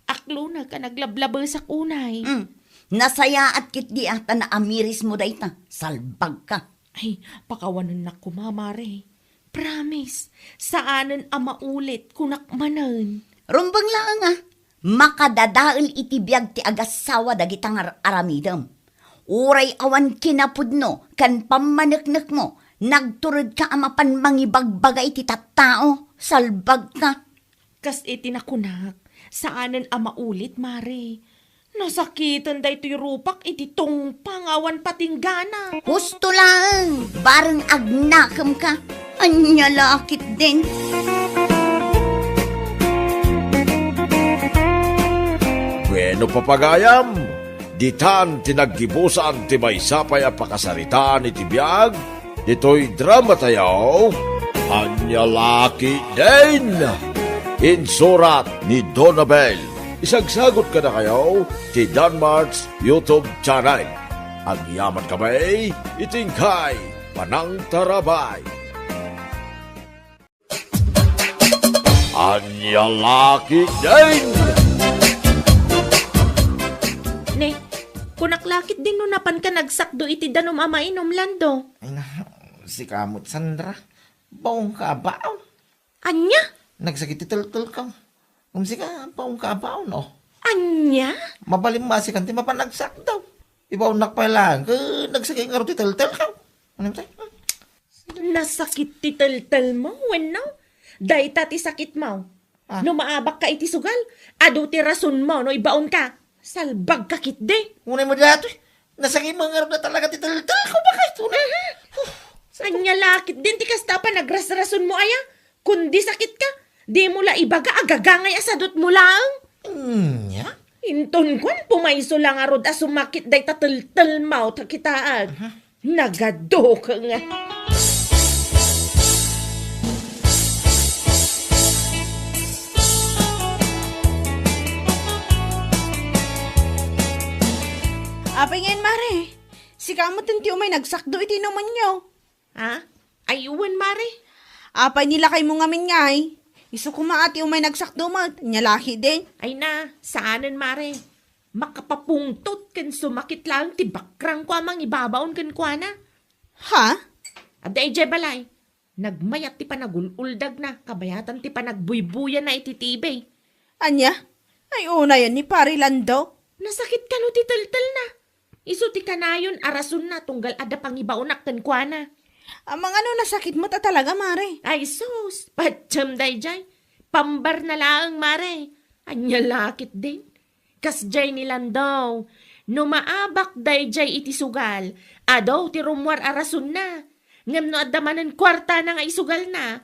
Aklonak a naglablabesak unay. Hmm. Nasayaat ketdi a ta naamirismo dayta. Salbagka. Ay, pakawanennak koma, Mare. Promise, saanen a maulit, kunak manen. Rumbeng laeng a, makadadael iti biag ti agassawa dagita nga ar-aramidem. Uray awan kinapudno ken pammaneknekmo, nagturedka a mapan mangibagbaga iti tattao, salbagka. Kas iti nakunak, saanen a maulit, Mare. Nasakiten daytoy rupak iti tungpa nga awan patinggana. Husto laeng, bareng agnakemka. Ania la ketdin? Bueno, papagayam, ditan ti naggibusan ti maysa pay a pakasaritaan iti biag ditoy dramatayo, Ania La Ketdin. Insurat ni Donabel. Isagsagot kadakayo ti Danmart's YouTube channel. Agyamankami iti inkay panangtarabay. Ania La Ketdin. Ne, kunak la ketdin no napanka nagsakdo iti danum a mainum, Lando. Ay na, sika met, Sandra. Baonka a baon. Ania? Nagsakit ti teltelko. Ngem sika, baonka a baon, oh. Ania? Mabalin masikan ti mapan agsakdo. Ibaonnak pay laeng ket nagsakit ngarud ti teltelko. Ano tayo? Nasakit ti teltelmo, wenno? Dayta ti sakitmo. Ah. No maabakka iti sugal, adu ti rasonmo no ibaonka. Salbagka ketdi. Unay mo daytoy. Nasakit mo ngarud a talaga ti teltelko, bakit? Unay. Mhm. Huh. Ania la ketdin ti kasta a panagrasrasonmo aya? Kundi sakitka, dimo la ibaga a gagangay a sadutmo laeng. Ania? Inton kuan, pumayso la ngarud a sumakit dayta teltelmo ta kitaek. Aha. Nagaduka nga. Apay ngayen, Mare? Sika met ti umay nagsakdo iti inumenyo. Ha? Ay, wen, Mare. Apay ni lakaymo ngamin ngay? Isu koma a ti umay nagsakdo met, ania la ketdin? Ay na, saanen, Mare. Makapapungtot ken sumakit laeng ti bakrangko a mangibabaon kenkuana. Ha? Adda idiay balay. Nagmayat ti panagul-uldagna, kabayatan ti panagbuybuyanna iti T V. Ania? Ay, unayen ni Pari Lando. Nasakit kano ti teltelna? Isu ti kanayon a rasonna tunggal adda pangibaonak kenkuana. Amangan no nasakit met a talaga, Mare. Ay, sus! Patiem daydiay. Pambarna laeng, Mare. Ania la ketdin? Kasdiay ni Lando, no maabak daydiay iti sugal, adu ti rummuar a rasonna. Ngem no adda manen kuartana nga isugalna,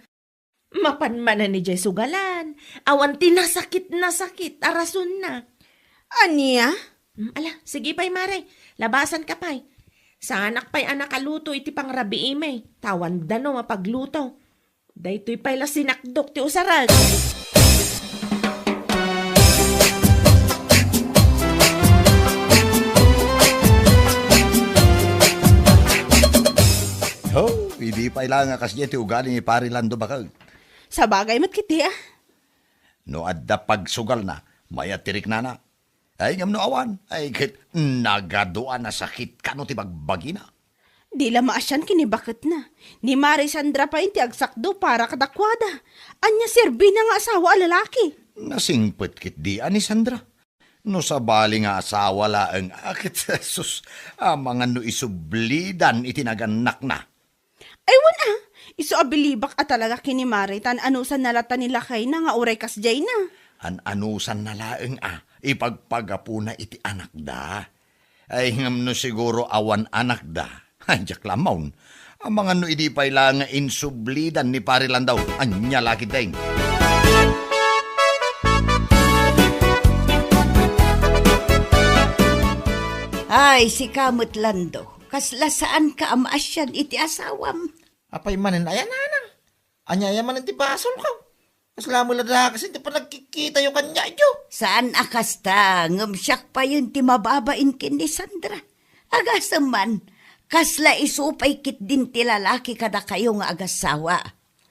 mapan manen idiay sugalan, awan ti nasakit-nasakit a rasonna. Ania? Mm, ala, sige pay, Mare. Labasanka pay. Saanak pay a nakaluto iti pangrabiimi, ta awan danum a pagluto. Daytoy pay la sinakdok ti usarag. Oh, idi pay la nga kasdiay ti ugali ni Pari Lando, bakag. Sabagay met ketdi, a. No adda pagsugalna, mayat ti riknana. Ay, ngem no awan, ay, ket nagadu a nasakit kano ti bagbagina. Di la maasian ken ni baketna. Ni Mari Sandra pay ti agsakdo para kadakuada. Ania serbina nga asawa a lalaki? Nasingpet ketdi a ni Sandra. No sabali nga asawa laeng a ket, sus, amangan no isublidan iti nagannakna. Ay, wen a, isu a bilibak a talaga ken ni Mari tan anusanna latta ni lakayna nga uray kasdiayna. An-anusanna laeng a, ipagpagapuna iti anakda. Ay, ngem no siguro awan anakda, ay, diak la ammaon. Amangan no idi pay la nga insublidan ni Pari Landaw, ania la ketdin? Ay, sika met, Lando, kasla saanka a maasian iti asawam. Apay manen aya, nanang? Ania aya manen ti basolko? Kasla met la dakes ti panagkitkitayo kaniayo. Saan a kasta, ngem siak payen ti mababain ken ni Sandra. Agasem man, kasla isu pay ketdin ti lalaki kadakayo nga agasawa.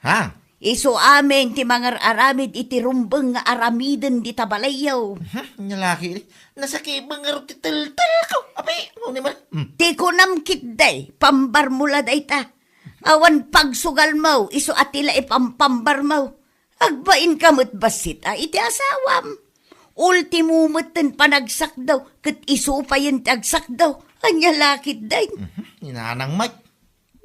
Ha? Isu amin ti mangar-aramid iti rumbeng nga aramiden dita balayyo. Hmm, ania la ketdi, nasakiben ngarud ti teltelko. Apay, ano ni man? Hmm. Ti kunam ketdi, pambarmo la dayta. Awan pagsugalmo, isu a ti la ipampambarmo. Agbainka met bassit a iti asawam. Ultimo metten panagsakdaw, ket isu payen ti agsakdaw. Ania la ketdin? Mhm, inanang met.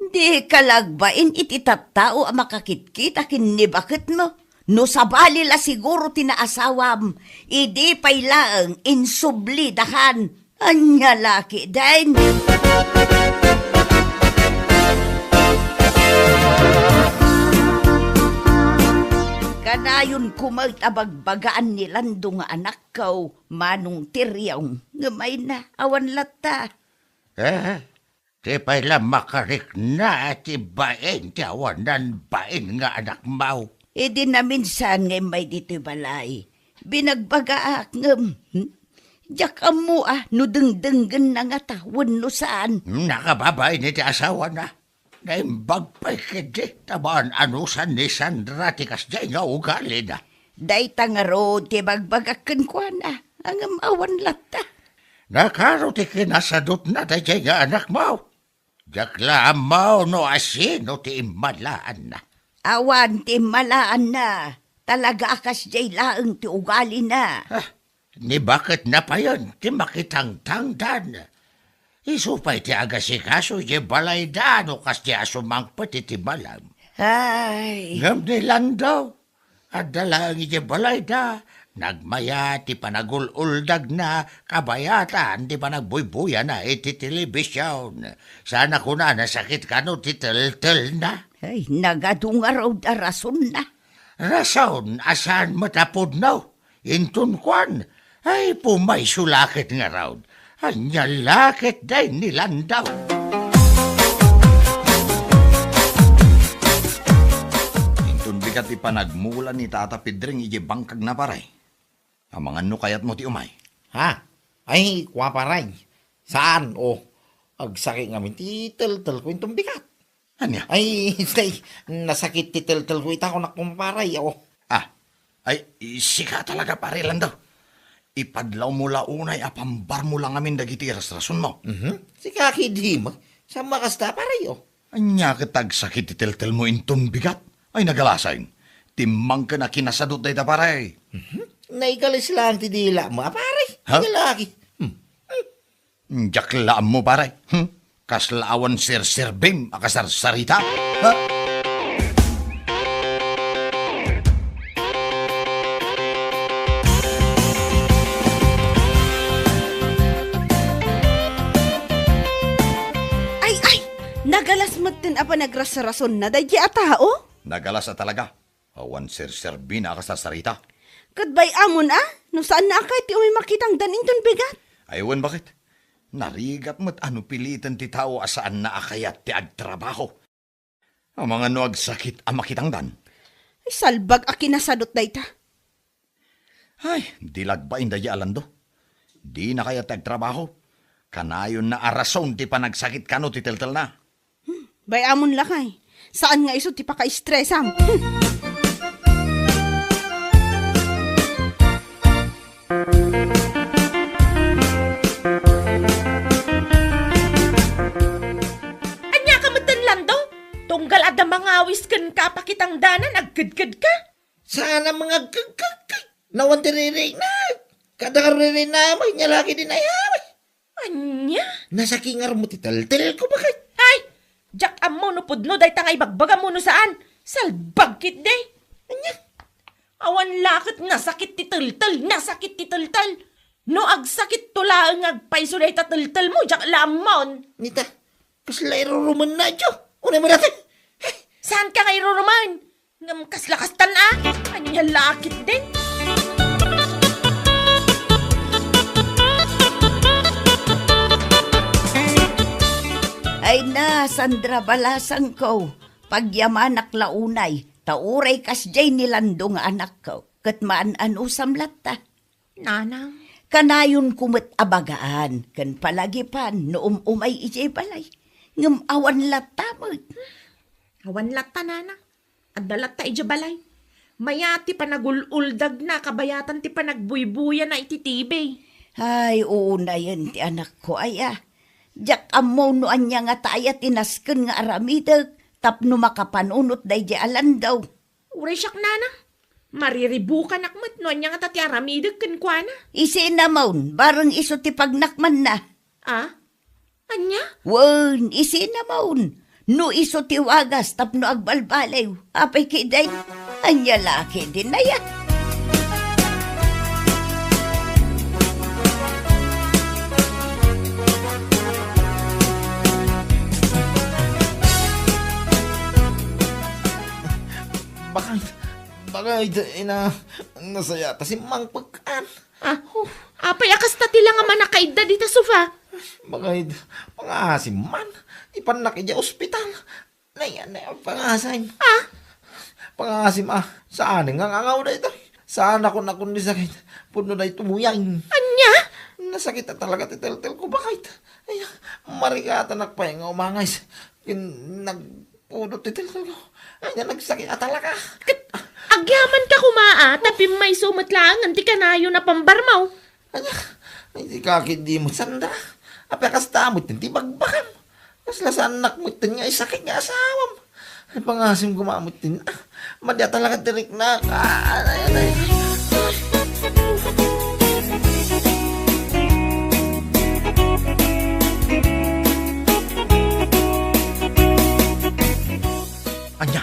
Dika la agbain iti tattao a makakitkita ken ni baketmo. No sabali la siguro ti naasawam, idi pay laeng insublidakan. Ania la ketdin? Kanayon koma met a bagbagaan ni Lando nga anakko, Manong Tiriong, ngem ay na, awan latta. Eh, ti pay la makarikna ti bain ti awanan bain nga anakmo. Idi naminsan nga immay ditoy balay, binagbagaak ngem, hmm? Diak ammo a no dengdenggenna ngata wenno saan. Nakababain iti asawana. Naimbag pay ketdi ta maan-anusan ni Sandra ti kasdiay nga ugalina. Dayta ngarud ti bagbagak kenkuana, ngem awan latta. Nakaro ti kinasadutna daydiay nga anakmo. Diak la ammo no asino ti immalaanna. Awan ti immalaanna. Talaga a kasdiay laeng ti ugalina. Ah, ni baketna payen ti makitangtangdan. Isu pay ti agasikaso iti balayda no kasdiay a sumangpet iti malam. Ay. Ngem ni Lando, adda laeng iti balayda, nagmayat ti panagul-uldagna, kabayatan ti panagbuybuyana iti telebision. Saan a kuna nasakit kano ti teltelna? Ay, nagadu ngarud a rasonna. Rason a saan met a pudno. Inton kuan, ay, pumayso la ket ngarud. Ania la ketdin ni Lando? Inton bigat ti panagmula ni Tata Pedring iti bangkagna, pare. Amangan no kayatmo ti umay. Ha? Ay, kua, pare. Saan, o. Agsakit ngamin ti teltelko inton bigat. Ania? Ay, say, nasakit ti teltelko ita, kunak, kumpare, o. Ah, ay, sika talaga, pare Lando. Ipadlawmo la unay a pambarmo la ngamin dagiti rasrasonmo. Mhm. Sika ketdi met. Saan a kasta, pare, o. Ania ket agsakit ti teltelmo inton bigat? Ay, nagalasain. Timmangken a kinasadut dayta, pare. Mhm. Naikalis laeng ti dilamo, a, pare. Ha? Ania la ket. Hmm. Diak la ammo, pare. Hmm? Kasla awan serserbim a kasarsarita. Ha? Ay, ay! Nagalas metten a panagrasrasonna daydiay a tao? Nagalas a talaga. Awan serserbina a kasarsarita. Ket bay-amon a, no saanna a kayat ti umay makitangdan inton bigat. Ay, wen, baket? Narigat met a no piliten ti tao a saanna a kayat ti agtrabaho. Amangan no agsakit a makitangdan. Ay, salbag a kinasadut dayta. Ay, di lagbain daydiay a Lando. Dina kayat ti agtrabaho. Kanayonna a rason ti panagsakit kano ti teltelna. Hmm, bay-amon lakay. Saan nga isu ti pakaistresam? Hmm. Danan, agkedked ka? Saan a mangagkagkag? Nawan ti ririkna. Kada ka ririkna, may nyalaki din ayaw. Anya? Nasaki nga rumo ti teltel ko, bakit? Ay! Diak ammo no pudno dayta nga ibagbaga mo no saan. Salbag ketdi. Anya? Awan la ket nasakit ti teltel, nasakit ti teltel. No agsakit to laeng nga agpayso dayta teltel mo, diak la ammon. Nita, kasla irurumen na, Jo. Unay mo dati. Saan ka nga irurumen? Ngem kasla kastan a? Anya la ketdin? Ay na, Sandra balasangko, pagyamanak la unay, ta uray kasdiay ni Lando nga anakko, ket maan-anusam latta. Nanang. Kanayonko met a bagaan ken palagipan no um-umay idiay balay. Ngem awan latta met. Awan latta, Nanang. Adda latta idiay balay. Mayat ti panagul-uldagna kabayatan ti panagbuybuyana iti T V. Ay, uunayen ti anakko aya. Diak ammo no ania ngata aya ti nasken nga aramidek tapno makapanunot daydiay a Lando. Uray siak, Nanang. Mariribukanak met no ania ngata ti aramidek kenkuana. Isina maun, bareng isu ti pagnakmanna. Ah? Ania? Wen, isina maun. No isu ti wagas tapno agbalbaliw, apay ketdin? Ania la ketdin aya? Bakit? Bakit, ina? Nasaya ta simmangpek kan. Ah, apay a kasta ti la nga manakaidda dita sofa? Bakit? Pangasim man. Ipannak idiay ospital. Nay, nay, pangasim. Ah? Pangasim, ah. Saan nga ngangaw daytoy? Saan ako nakon di sakit? Pudno daytoy muyang. Anya? Nasakit a talaga ti teltel ko, bakit? Ay, marikatanak pay nga umangay. Kin-, nagpudot ti teltel ko. Ay, na nagsakit a talaga. Ket agyaman ka koma, a, ta pimmayso met laengen ti kanayon a pambar mo. Anya, ay, di ka ketdi mo, Sandra. Apay a kasta met ti bagbagam. Kasla saannak met nga isakit nga asawam. Ay, pangasim koma met ti, ah, madi a talaga ti riknak. Ah, ay, ay, ay. Anya,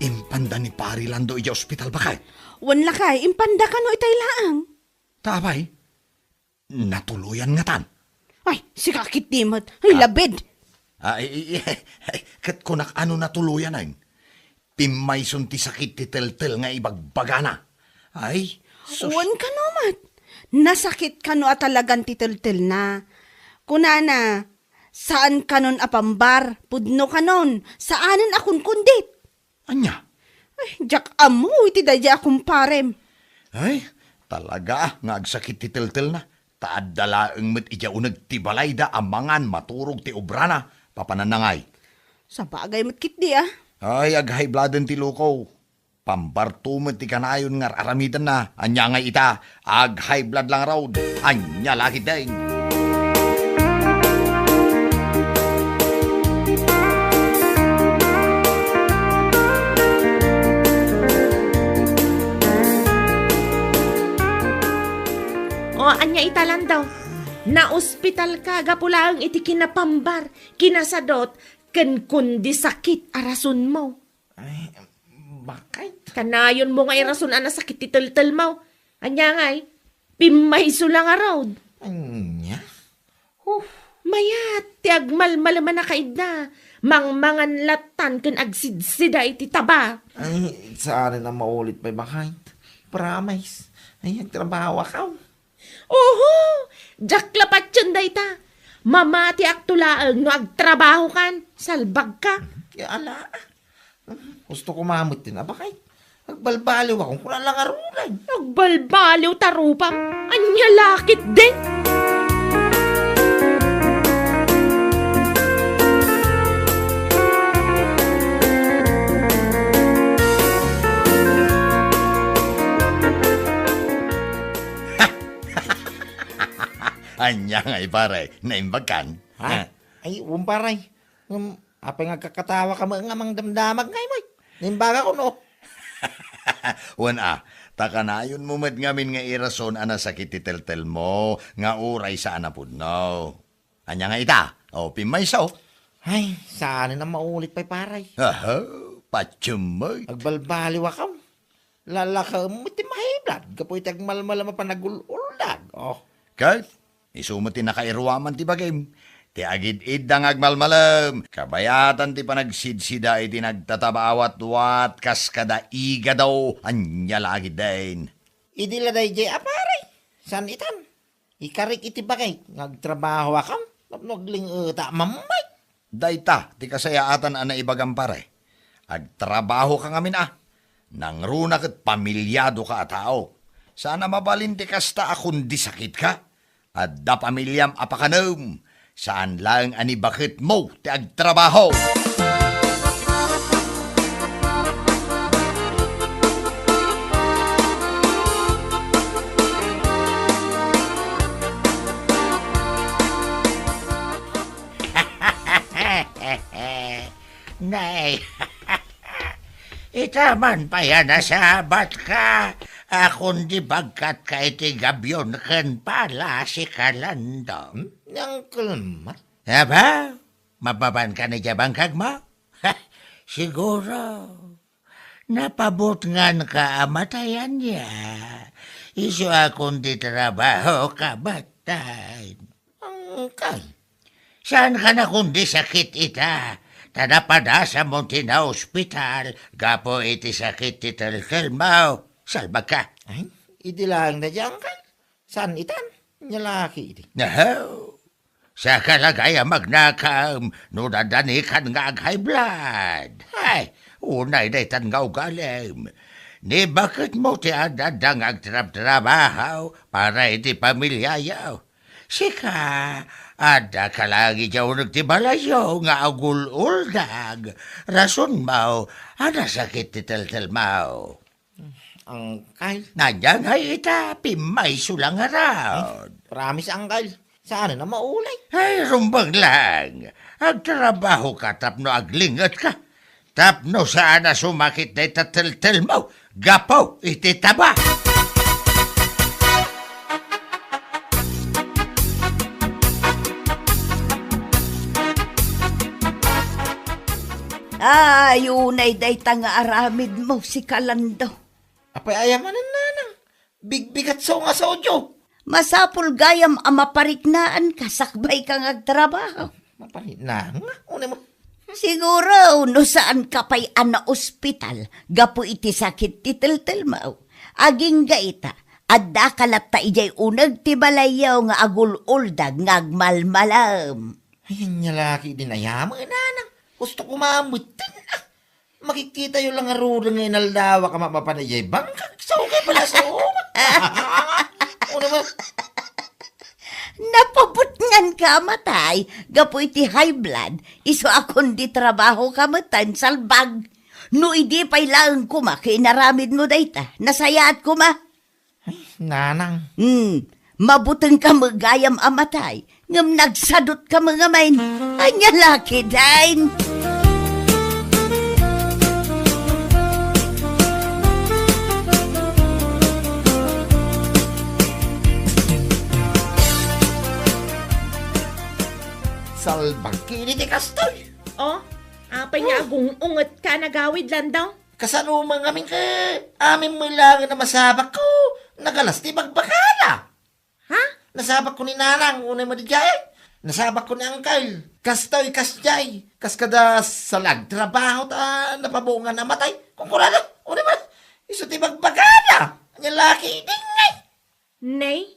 impanda ni Pari Lando idiay ospital, bakit? Wen lakay, impanda kano itay laeng. Ta apay? Natuloyan ngatan. Ay, sika ketdi met. Ay, ah, labid. Ah, i-, i-, i-, ket kunak a no natuloyan, ay. Pimmayson ti sakit ti teltel nga ibagbagana. Ay, sus. Wen kano met. Nasakit kano a talagan ti teltelna. Kunana, saan kanon a pambar, pudno kanon, saanen a kunkundit. Anya? Ay, diak ammo iti daydiay a kumparem. Ay, talaga nga agsakit ti teltelna. Ta adda laeng met idiay uneg ti balayda a mangan maturog ti obrana, papananangay. Sabagay met ketdi, a. Ay, ag-high blood-en ti luko. Pambarto met ti kanayon nga ar-aramidenna. Ania ngay ita, ag-high blood la ngarud. Ania la ketdin? O, ania ita, Lando? Naospital ka gapu laeng iti kinapambar, kinasadot, ken kundi sakit a rasonmo. Ay, bakit? Kanayonmo nga irason a nasakit ti teltelmo. Ania ngay? Pimmayso la ngarud. Ania? Huh. Mayat ti agmalmaleman a kaidda. Mangmangan lattan ken agsidsida iti taba. Ay, saanen a maulit pay, bakit? Promise. Ay, agtrabahawakon. Oho! Diak la patien dayta. Mamatiakto laeng no agtrabahokan. Salbagka. Ya, ala. Gusto ko mamit din. Aba kay, agbalbaliw ako. Kuna lang aruray. Agbalbaliw ta rupam. Ania la ketdin? Ania ngay, pare? Naimbagkan? Ha? Ah. Ay, um, pare. Um, apay nga agkakatawa ka nga mangdamdamag ngay, moy? Nimbagak, no? Wen a, ta kanayonmo met ngamin nga irason a nasakit ti teltelmo nga uray saan a pudno. Ania nga ita? O, pimmayso. Ay, saan a maulit pay, pare. Aha, patiem met. Agbalbaliwakam. Lalakaem met ti mahiblad gapu iti agmalmalem a panagul-uldag. Oh. Ket isu met ti nakairuaman ti bagim. Ti agid-idda nga agmalmalem, kabayatan ti panagsidsida iti nagtataba a watwat kas kada igado. Ania la ketdin? Idi la daydiay a pare, saan itan? Ikarik iti bagik nga agtrabahoakam tapno agling-eta a mammay. Dayta ti kasayaatan a naibagam, pare. Agtrabahoka ngamin a. Nangruna ket pamiliadoka a tao. Saan a mabalin ti kasta a kundi sakitka. Adda pamiliam a pakanem. Saan laeng a ni baketmo ti agtrabaho. Nay, ita man pay a nasabatka a kundi bagkatka iti gabion ken pala si Kalando. Hmm? Ni Uncle Mat? Aba, mapapanka ni diay bangkagmo? Siguro, napabutnganka a matay ania. Isu a kundi trabahoka, batta. Uncle. Saanka a kundi sakit ita, ta napadasamon ti naospital gapu iti sakit ti teltelmo. Salbagka. Ay, idi laeng daydiay, Uncle. Saan itan? Ania la ketdi? Nahaw. Saka la gayam agnakam no dadanikan nga ag-high blood. Ay, unay daytan nga ugalim. Ni baketmo ti adda nga agtrabtrabaho para iti pamiliayo. Sika, addaka laeng idiay uneg ti balayyo nga agul-uldag. Rasonmo a nasakit ti teltelmo. Uncle. Ania ngay ita, pimmayso la ngarud. Ay, promise, Uncle. Saan a maulit. Ay, rumbeng lang. Agtrabahoka tapno aglingetka. Tapno saan a sumakit dayta teltelmo gapu iti taba. Ay, unay dayta nga aramidmo, si Kalando. Apay aya manen, nanang? Bigbigat so nga sodyo. Masapul gayam a mapariknaanka sakbay ka nga agtrabaho. Mapariknaan nga? Unay mo. Siguro, no saanka pay a naospital gapu iti sakit ti teltelmo. Agingga ita, addaka latta idiay uneg ti balayyo nga agul-uldag nga agmalmalem. Ay, ania la ketdin aya met, nanang. Gusto ko mamutten, ah. Makikitayo la ngaruden nga inaldawak a mapapan idiay bangkag. Sao kay pala sao? Unay mo. Napabutnganka a matay gapu iti high blood, isu a kundi trabahoka metten, salbag. No idi pay laeng koma ket inaramidmo dayta, nasayaat koma. Ay, nanang. Hmm, mabutengka met gayam a matay, ngem nagsadutka met ngamin. Ania la ketdin? Salbag ketdi ti kastoy. Oh, apay nga agung-ungetka a nagawid, Landong? Kasano man ngamin ket amin met laengen a masabakko, nagalas ti bagbagana. Ha? Nasabakko ni nanang, unay mo daydiay. Nasabakko ni uncle. Kastoy, kasdiay. Kas kada sa la agtrabaho ta napabuengan a matay. Kunkunada, unay mo. Isu ti bagbagana. Ania la ketdin ngay. Nay,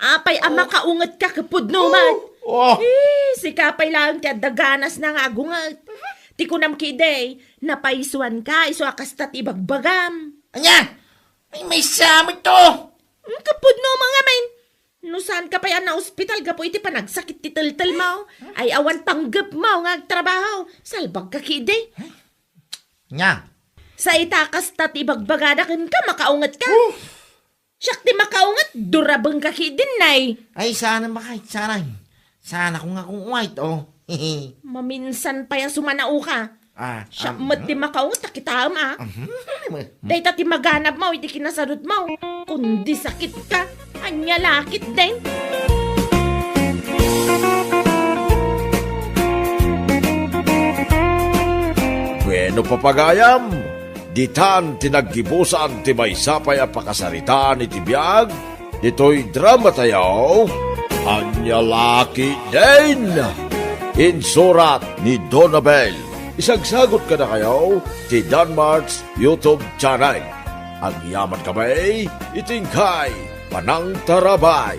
apay a makaungetka ket pudno met. Oh. Eh, sika pay laeng ti adda ganasna nga agunget. Ti kunam ketdi, napaysuanka isu a kasta ti ibagbagam. Ania? Ay, maysa met to. Hmm, ket pudno met ngamin. No saanka pay a naospital gapu iti panagsakit ti teltelmo, ay awan panggepmo nga agtrabaho, salbagka ketdi. Ania? Sa ita kasta ti ibagbagada kenka, makaungetka. Oh. Siak ti makaunget, durabengka ketdin, nay. Ay, saan a makait, saray. Saan a kung nga kung uwait, oh. Maminsan pay a sumanaoka. Ah, siak um, met ti makaungot ta kitaem, a. Mhm. Dayta ti maganabmo iti kinasadutmo. Kundi sakitka, ania la ketdin? Bueno, papagayam, ditan ti naggibusan ti maysa pay a pakasaritaan iti biag ditoy dramatayo, Ania la ketdin? Insurat ni Donabel. Isagsagut kadakayo ti Danmart's YouTube channel. Agyamankami iti inkay panangtarabay.